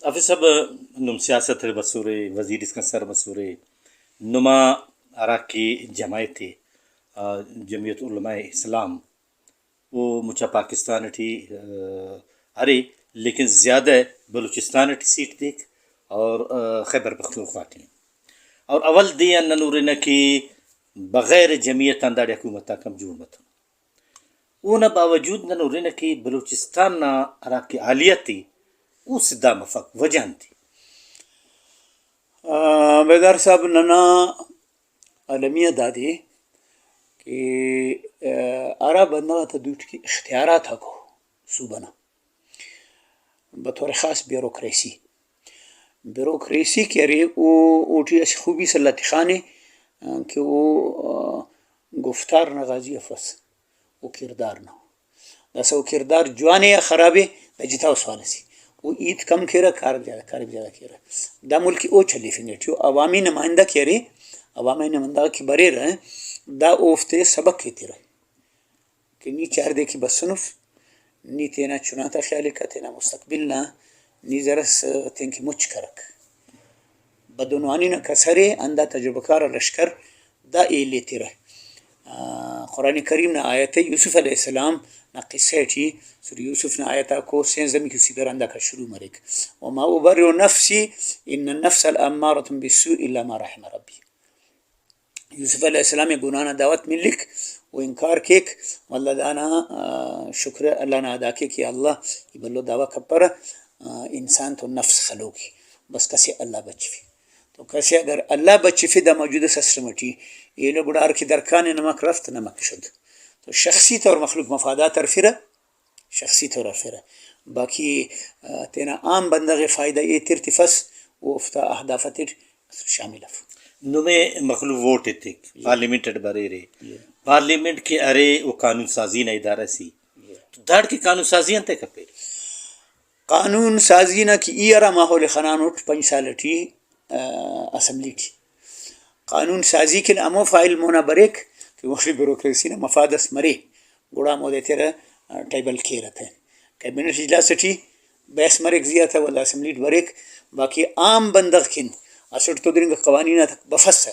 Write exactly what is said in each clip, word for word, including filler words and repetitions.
حافظ صاحب، نم سیاست اٹ بسورے، وزیر اسکان سر بسورے، نما ہراکہ جماعت ءِ، آ، جمعیت علماء اسلام، او مچا پاکستان ٹی، آ، ارے، لیکن زیادہ بلوچستان ٹی سیٹ دیک اور، آ، خیبر پختونخوا ٹی۔ اور اول دے آن نن ہرنہ کہ بغیر جمعیت آن داڑے حکومت آک ہم جوڑ متون۔ اونا باوجود نن ہرنہ کہ بلوچستان نا ہراکہ حالیت ءِ، او سدھا مفک، وجہ انت ءِ؟ آ، بیدار صاحب، ننا المیہ دادے کہ، آ، ہرا بندغ آتا دوٹی اختیارات آکو صوبہ نا، بطور خاص بیوروکریسی، بیوروکریسی کہ ارے، او اوٹی اسہ خوبی اس اللہ تخانے، آ، کہ او، آ، گفتار نا غازی افس، او کردار نا۔ داسہ او کردار جوانے یا خرابے، دا جتا ءُ سوال اسے۔ او ہیت کم کیرہ، کار زیادہ، کاریم زیادہ کیرہ۔ دا ملک او چلیفنگ ٹی او۔ عوامی نمائندہ کہ ارے، عوامی نمائندہ کہ بریرہ، دا اوفتے سبق ایترہ کہ نی چار دے کہ بسنس، نی تینا چنا تا خیال ءِ کہ تینا مستقبل نا، نی زرس تینکہ مچ کرک۔ بدعنوانی نا کسر ءِ، ہندا تجربہ کار آ لشکر دا ایل ایترہ۔ آ، قرآن کریم نا آیت ءِ، یوسف علیہ السلام نا قصہ ٹی، سورہ یوسف نا آیت آکو سینزدہ می کہ سیبر ہنداکا شروع مریک۔ وما ابرئ نفسی ان النفس لامارۃ بالسوء الا ما رحم ربی۔ یوسف علیہ السلام ءِ گناہ نا دعوت ملک، او انکار کیک، و اللہ دانا، آ، شکر اللہ نا ادا کیک کہ اللہ، ای بھلو دعویٰ کپرہ، آ، انسان تو نفس خلوک ءِ، بس کسے اللہ بچفے۔ تو کسے اگر اللہ بچفے دا موجودہ سسٹم ٹی، ایلو گڑا ہر کہ درکانے نمک رفت، نمک شد۔ تو شخصی طور مخلوق مفادات ہرفرہ، شخصی طور ہرفرہ۔ باقی، آ، تینا عام بندغ ءِ فائدہ ایتر تفس، اوفتا اہداف آتیٹ شامل اف۔ نمے مخلوق ووٹ ایتک، جی۔ پارلیمنٹ اٹ بریرے۔ جی۔ پارلیمنٹ کہ ارے، او قانون سازی نا ادارہ سے۔ جی۔ تو داڑکن قانون سازی انتئے کپیرہ؟ قانون سازی نا کہ ای ہرا ماحول ءِ خنانٹ پنچ سال ٹی، آ، اسمبلی ٹی، قانون سازی کن ہمو فائل مونا بریک کہ اوفتے بیوروکریسی نا مفاد اس مرے، گڑا ہمودے تیرہ، آ، ٹیبل کیرہ تہ۔ کیبنٹ اجلاس ٹی بحث مریک زی آ تہ، ولدا اسمبلی ٹی بریک۔ باقی عام بندغ کن اسٹ تو دننگا قوانین آتک بفسہ،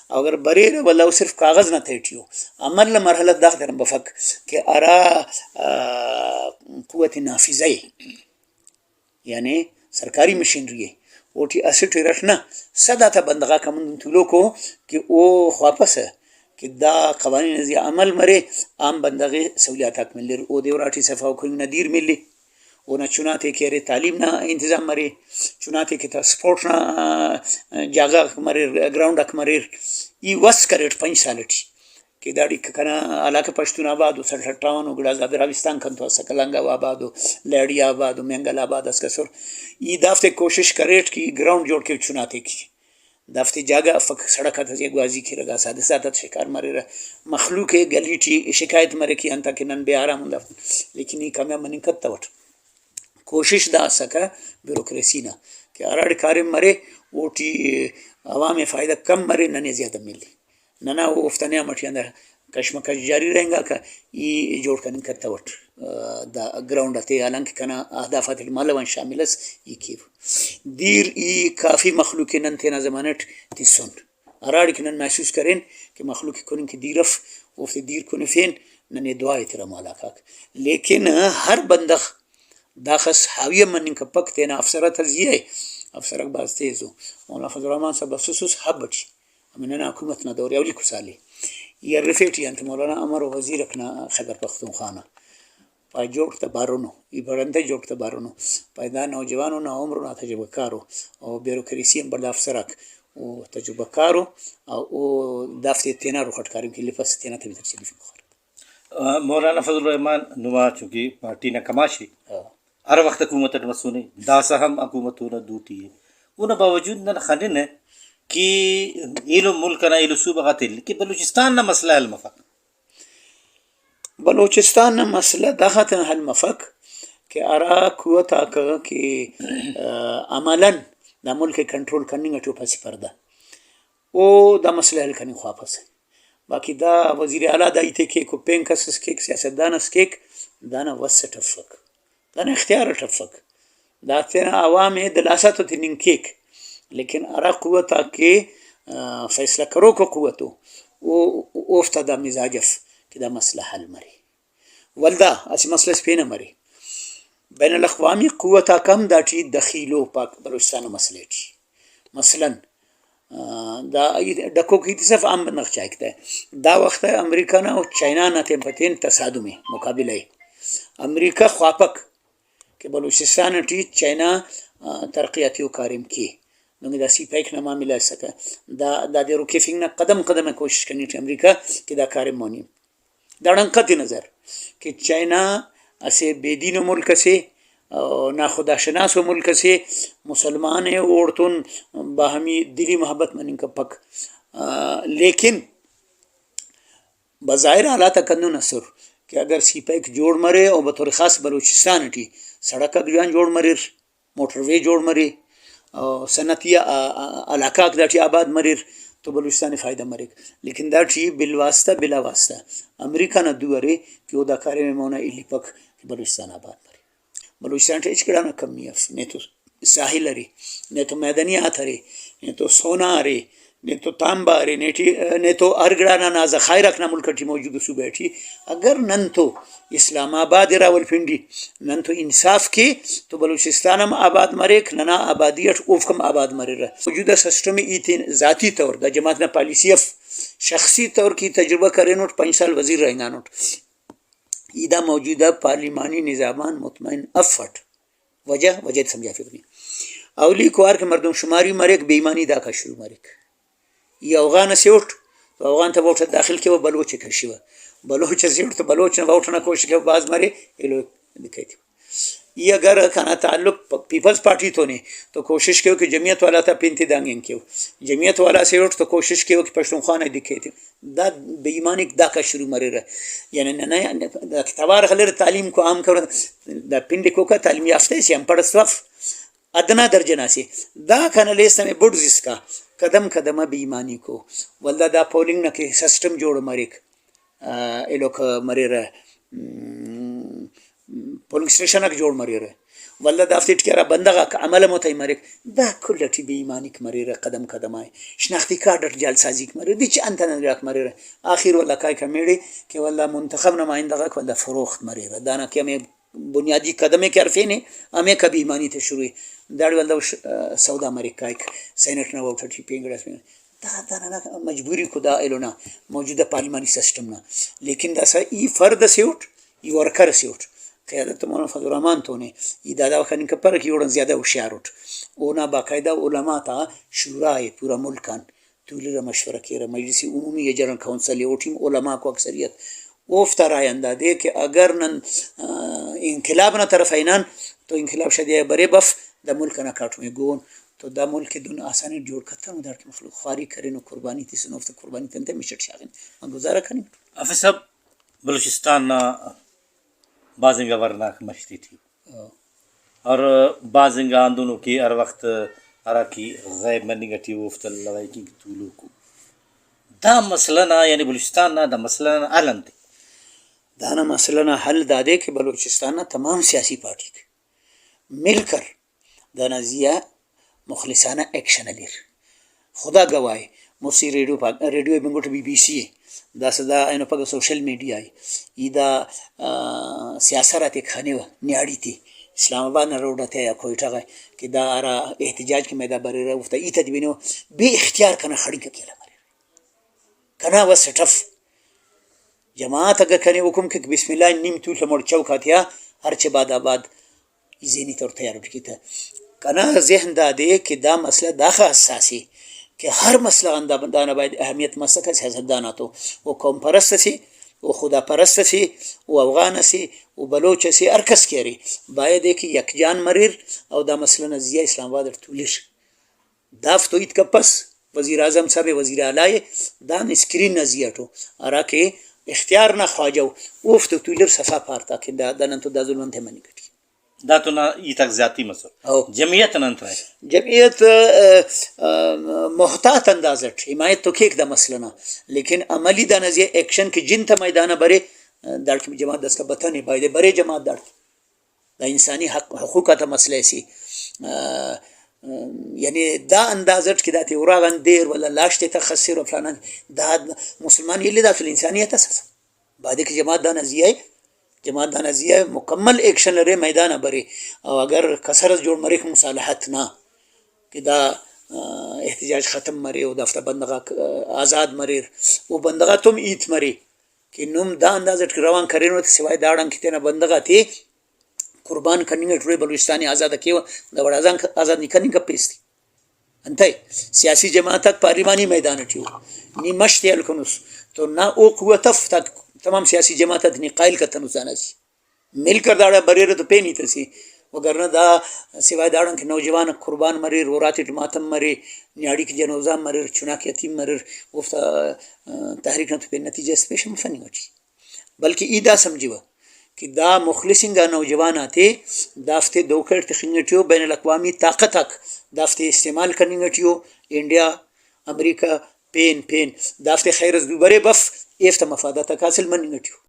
اگر بریرہ ولدا او صرف کاغذ نا تہٹی او۔ عمل نا مرحلہ داخاطران بفک کہ ہرا، آ، قوت نافذہ ءِ، یعنی سرکاری مشینری ءِ، اوٹی اسٹ ارٹ نہ، صد آتا بندغاک ہموندن تولوکو کہ او خواپسہ کہ دا قوانین نا زیہا عمل مرے، عام بندغ ءِ سہولیات آک ملر، اودے اراٹی صفا و کننگ نا دیر ملے، اونا چناتے کہ ارے تعلیم نا انتظام مرے، چناتے کہ تا سپورٹ نا، آ، جاگہ غاک مریر، گراؤنڈ آک مریر، ای وس کریٹ پنچ سال ٹی۔ کہ داڑے کہ کنا علاقہ پشتون آباد ءُ، سرٹھٹاون ءُ، گڑا زابراوستان کنتو اسکہ، لنگاو آباد ءُ، لہڑی آباد ءُ، مینگل آباد اس کسر۔ ای دافتے کوشش کریٹ کہ ای گراؤنڈ جوڑ کیو چناتے کہ دافتے جاگہ افک، سڑک آتا زیہا گوازی کیرہ، داسہ حادثات آتا شکار مریرہ، مخلوق ءِ گلی ٹی شکایت مریک کہ انتئے کہ نن بے آرام ان دافتے، لیکن ای کامیاب مننگ کتوٹ۔ کوشش دا اسکہ بیوروکریسی نا کہ ہراڑے کاریم مرے اوٹی عوام ءِ فائدہ کم مرے، ننے زیادہ ملے۔ ننا اوفتا نیام اٹی ہندا کشمکش جاری رہینگاکہ، ای جوڑ کننگ کتوٹ، آ، دا گراؤنڈ آتے، حالانکہ کنا اہداف آتیٹ مالو آن شامل ئس، ای کیو۔ دیر ای کافی مخلوق ءِ نن تینا زمانہ ٹی تسن، ہراڑے کہ نن محسوس کرین کہ مخلوق ءِ کننگ کہ دیر اف، اوفتے دیر کنفین، ننے دعا ایترہ مالاکاک۔ لیکن ہر بندغ داخس حاوی ہم مننگ کپک، تینا افسر آتا زیہا ءِ، افسر آک بھاز تیز ءُ۔ مولانا فضل الرحمن صاحب بسوسس حب ٹی، ہمے ننا حکومت نا دور ءِ اولیکو سال ءِ، ای ہرفیٹ ای انت مولانا امر وزیر اک نا خیبر پختونخوا نا۔ پائے جوڑ تہ بارونو، ای بڑنتئے جوڑ تہ بارونو۔ پائے دا نوجوانو نا عمر نا تجربہ کارو، او بیوروکریسی آن بھلا افسر آک او تجربہ کارو، او دافتے تینا رخ اٹ کاریم کلیپس، تینا تبیت اٹ چلیفنگ خواہرہ۔ آ، مولانا فضل الرحمان نما چونکہ پارٹی نا کماش ءِ، ہاں۔ ہر وخت حکومت اٹ مسنے، داسہ ہم حکومت اونا دوٹی ءِ۔ اونا باوجود نن خننہ کہ ایلو ملک انا ایلو صوبہ غاتے کہ بلوچستان نا مسئلہ حل مفک۔ بلوچستان نا مسئلہ داخاطران حل مفک کہ ہرا قوت آک کہ، آ، عملاً دا ملک ءِ کنٹرول کننگ اٹی او پس پردہ، او دا مسئلہ حل کننگ خواپسہ۔ باقی دا وزیر اعلیٰ دا ہیت ءِ کیک و پین کس اس کیک، سیاستدان اس کیک، دانا وس اٹ افک، دانا اختیار اٹ افک۔ دا تینا عوام ءِ دلاسہ تو تننگ کیک، لیکن ہرا قوت آک کہ، آ، فیصلہ کروکو قوت ءُ، او، اوفتا دا مزاج اف کہ دا مسئلہ حل مرے۔ ولدا اسہ مسئلہ اس پین ہم ارے، بین الاقوامی قوت آک ہم داٹی دخیلو پاک بلوچستان نا مسئلہ ٹی۔ مثلاً، آ، دا ہیت، ڈکوک ہیت اس اف، عام بندغ چائک تہ۔ دا وخت آ امریکہ نا و چائنا نا تین پہ تین تصادم ءِ، مقابلہ ءِ۔ امریکہ خواپک کہ بلوچستان ٹی چائنا، آ، ترقیاتی و کاریم کے۔ دنکہ دا سی پیک نا معاملہ ئسکہ۔ دا، دادے رکیفنگ نا قدم قدم آ کوشش کننگ ٹی امریکہ کہ دا کاریم مونی۔ داڑان قطع نظر کہ چائنا اسہ بے دین ءُ ملک اسے، آ، ناخدا شناس ءُ ملک اسے، مسلمان ءِ، اوڑتون باہمی دلی محبت مننگ کپک۔ آ، لیکن بظاہر حالات آک ہندن ئسر کہ اگر سی پیک جوڑ مرے او بطور خاص بلوچستان ٹی سڑک آک جوان جوڑ مریر، موٹر وے جوڑ مرے، آ، صنعتی، آ، آ، علاقہ آک داٹی آباد مریر تو بلوچستان ءِ فائدہ مریک۔ لیکن داٹی بالواسطہ بلا واسطہ امریکہ نا دو ارے کہ او دا کاریم ءِ مونا الیپک کہ بلوچستان آباد مرے۔ بلوچستان ٹی ہچ گڑا نا کمی اف، نے تو ساحل ارے، نے تو معدنیات ارے، نے تو سونا ارے، نے تو تانبہ ارے، نے ٹی، نے تو ہر گڑا نا، نا ذخائر آک نا ملک ٹی موجود ءُ صوبہ ٹی۔ اگر نن تو اسلام آباد ءِ راولپنڈی نن تو انصاف کے تو بلوچستان ہم آباد مریک، ننا آبادی اٹ اوفک ہم آباد مریرہ۔ موجودہ سسٹم ای تین ذاتی طور دا جماعت نا پالیسی اف، شخصی طور کہ ای تجربہ کرینٹ، پنچ سال وزیر رہینگانٹ۔ ای دا موجودہ پارلیمانی نظام آن مطمئن افٹ۔ وجہ، وجہ تے سمجھا فکر نی۔ اولیکو وار کہ مردم شماری مریک، بے ایمانی داکا شروع مریک۔ ای اوغان اسے اٹ تو اوغان تا ووٹ داخل کیوہ، بلوچ ءِ کشیوہ۔ بلوچ اسے اٹ تو بلوچ نا ووٹ نا کوشش کیوہ، بھاز مرے، ایلو دکھیتیوہ۔ ای اگر کنا تعلق پ-، پیپلز پارٹی تون ءِ تو کوشش کیوہ کہ جمعیت والا تا پن تے دانگ اینگ کیو۔ جمعیت والا اسے اٹ تو کوشش کیوہ کہ پشتونخوا نا دکھیتیوہ۔ دا بے ایمانیک داکا شروع مریرہ۔ یعنی ننا دا کہ توار خلر تعلیم کو عام کر، دا پنڈ کوکا تعلیم یافتہ سے ان پڑھ تو اف۔ ادنا درجہ نا سے۔ دا کنا لیس ہمے بڑز اسکا۔ قدم قدم آ بے ایمانی کو۔ ولدا دا پولنگ نا کہ سسٹم جوڑ مریک۔ آ، ایلوک مریرہ، م، پولنگ اسٹیشن آک جوڑ مریرہ۔ ولدا دافتے ٹی ہرا بندغ آک عمل متعین مریک، دا کل ٹی بے ایمانیک مریرہ، قدم قدم آ شناختی کارڈ اٹ جعل سازیک مریرہ، دچ انت انت گڑاک مریرہ۔ آخر ولدا کائک ہمیڑے کہ ولدا منتخب نمائندہ غاک ولدا فروخت مریرہ۔ دانا کہ ہمے بنیادی قدم ءِ کہ ہرفینے، ہمیکا بے ایمانی تے شروع ءِ۔ داڑے ولدا او ش-، سودا مریک کائک، سینیٹ نا ووٹ ٹی پین گڑاس پین۔ دا، دا ننا مجبوری کو دا ایلو نا موجودہ پارلیمانی سسٹم نا۔ لیکن داسہ ای فرد اسے اٹ، ای ورکر اسے اٹ۔ قیادت تو مولانا فضل الرحمان تون ءِ، ای دا دعویٰ کننگ کپرہ کہ اوڑان زیادہ ہوشیار اٹ۔ اونا باقاعدہ علماء تا شورا ءِ پورا ملک آن۔ تولرہ، مشورہ کیرہ، مجلس عمومی یا جنرل کونسل ءِ، اوٹی علماء کو اکثریت، اوفتا رائے ہندادے کہ اگر نن، آ، انقلاب نا طرف آ ہنان تو انقلاب شادی آ برے بف، دا ملک انا کاٹم ءِ گون تو دا ملک ءِ دن آسانی ٹی جوڑ کتنو، داڑکن مخلوق خواری کرینو، قربانی تسنو، اوفتا قربانی تے انتئے مچ اٹ شاغن، آ گزارہ کننگ۔ حافظ صاحب، بلوچستان نا بھاز انگا ورناک مش تیٹی ءُ۔ ہاں۔ اور بھاز انگا ہندنو کہ ہر وخت ہراکہ غیب مننگ ٹی ءُ، اوفتا لڑائی کننگ تولوکو۔ دا مسئلہ نا، یعنی بلوچستان نا دا مسئلہ نا حل انت ءِ؟ دانا مسئلہ نا حل دادے کہ بلوچستان نا تمام سیاسی پارٹیک مل کر دانا زیہا مخلصانہ ایکشن ہلیر۔ خدا گواہ ءِ، مستی ریڈیو پاک-، ریڈیو ءِ بنگٹ بی بی سی ءِ، داسہ دا اینو پگہ سوشل میڈیا ءِ، ای دا، آ، سیاسر آتے خنیوہ نیاڑی تے، اسلام آباد نا روڈ آتے یا کوئٹہ غا کہ دا ہرا احتجاج کہ میدان بریرہ، اوفتا ہیت آتے بنو، بے اختیار کنا خڑینک کیلہ مریرہ۔ کنا وس اٹ اف۔ جماعت اگہ کنے حکم کیک، بسم اللہ، نیم تولہ مڑ چوک آتیا، ہر چہ بعد آ بعد ای ذہنی طور تیار اٹ کیتہ۔ کنا ذہن دادے کہ دا مسئلہ داخہ حساس ءِ کہ ہر مسئلہ غان دا، دانا باید اہمیت مسکہ سیاستدان آتو۔ او قوم پرست اسے، او خدا پرست اسے، او افغان اسے، او بلوچ اسے، ہر کس کہ ارے، باید ءِ کہ یکجان مریر، او دا مسئلہ نا زیہا اسلام آباد اٹ تولر۔ دافتو ہیت کپس، وزیر اعظم صاحب ءِ، وزیر اعلیٰ ءِ، دان اسکرین نا زی اٹو ہراکہ اختیار نا خواجہ ءُ، اوفتو تولر صفا پار تا کہ دا، دا نن تو دا ظلم انتئے مننگ ٹی۔ دا تو نا ہیت آک زیاتی مسر۔ او۔ جمعیت نا انت رائے؟ جمعیت، آ، آ، محتاط انداز اٹ حمایت تو کیک دا مسئلہ نا، لیکن عملی دانا زی ایکشن کہ جن تا میدان آ برے، آ، داڑکہ جماعت داسکا بتنے، بایدے برے جماعت داڑکہ۔ دا انسانی حق، حقوق آتا مسئلہ ءِ سے۔ آ، یعنی دا انداز اٹ کہ داتے اراغان دیر ولا لاشتے تخسر و فلانا، دا مسلمان ایلے دا تو انسانیت اس۔ بادے کہ جماعت دانا زیائے، جماعت دانا زیائے مکمل ایکشن ارے، میدان آ برے، او اگر کسر اس جوڑ مریک مصالحت نا کہ دا، آ، احتجاج ختم مرے و دافتا بندغ آک، آ، آزاد مریر، او بندغ آتم ہیت مرے۔ کہ نم دا انداز اٹ روان کرینو تہ سوائے داڑان کہ تینا بندغ آتے قربان کننگ اٹ ہُرے، بلوچستان ءِ آزاد کیوہ، دا وڑ آزان-، آزاد نی کننگ کپیس تے۔ انتئے سیاسی جماعت آک پارلیمانی میدان اٹی ءُ، نی مش تے ہلکنس تو نا او قوت اف تاکہ تمام سیاسی جماعت آتے نی قائل کتنس دانا زی۔ مل کر داڑا بریرہ تو پین ہیت اسے، وگرنہ دا سوائے داڑان کہ نوجوان آک قربان مریر، اوراتیٹ ماتم مرے، نیاڑیک جنازہ مریر، چناک یتیم مریر، اوفتا، آ، تحریک نا تو پین نتیجہ اس پیش مفننگ اٹی۔ بلکہ ای دا سمجھوہ کہ دا مخلص انگا نوجوان آتے دافتے دھوکہ اٹ تخنگ اٹی ءُ، بین الاقوامی طاقت آک دافتے استعمال کننگ اٹی ءُ، انڈیا، امریکہ، پین پین دافتے خیر اس دوبرے بف، ایفتا مفادات آک حاصل مننگ اٹی ءُ۔